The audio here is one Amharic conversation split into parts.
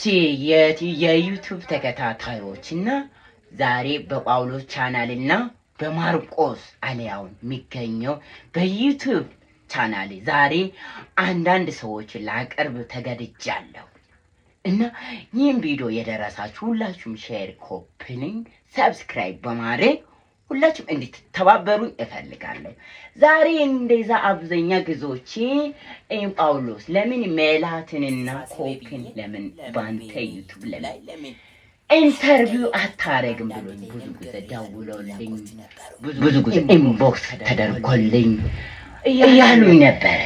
የ YouTube ተከታታዮች እና ዛሬ በጳውሎስ ቻናል እና በማርቆስ አልያውን የሚገኘው በ YouTube channel ዛሬ አንዳንድ ሰዎች ላቀርብ ተገድጃለሁ። እና ይህን ቪዲዮ የደረሳችሁ ሁላችሁም share፣ copy link፣ subscribe በማድረግ ሁላችሁም እንድትተባበሩኝ እፈልጋለሁ። ዛሬ እንደዛ አብዛኛ ጊዜዎች ጳውሎስ ለምን ሜላትንና ኮክን ለምን ባንተ YouTube ለምን interview አታረግም ብሎኝ ብዙ ጊዜ ደውሎልኝ ብዙ ጊዜ inbox ተደርጎልኝ እያሉኝ ነበረ።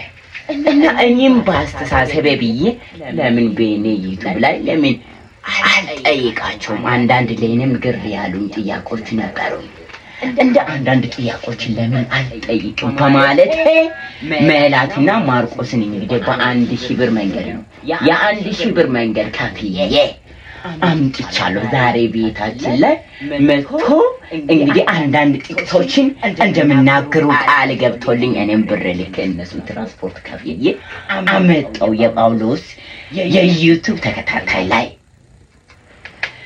እና እኔም በአስተሳሰቤ ብዬ ለምን በኔ YouTube ላይ ለምን አልጠይቃቸውም? አንዳንድ ለእኔም ግር ያሉኝ ጥያቄዎች ነበሩ። እንደ አንዳንድ ጥያቄዎችን ለምን አልጠይቅም በማለት ሜላትና ማርቆስን እንግዲህ በ1,000 ብር መንገድ ነው የ1,000 ብር መንገድ ከፍዬ አምጥቻለሁ። ዛሬ ቤታችን ላይ መጥቶ እንግዲህ አንዳንድ ጥቅሶችን እንደምናገሩ ቃል ገብቶልኝ እኔም ብር ልክ እነሱን ትራንስፖርት ከፍዬ አመጣው። የጳውሎስ የ YouTube ተከታታይ ላይ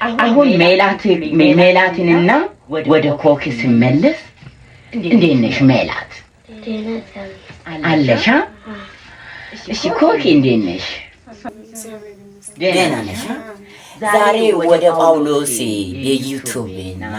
አሁን ሜላትንና ወደ ኮክ ስመለስ፣ እንዴት ነሽ ሜላት? አለሻ? እሺ ኮክ እንዴት ነሽ? ደህና ነሽ? ዛሬ ወደ ጳውሎስ የ YouTube እና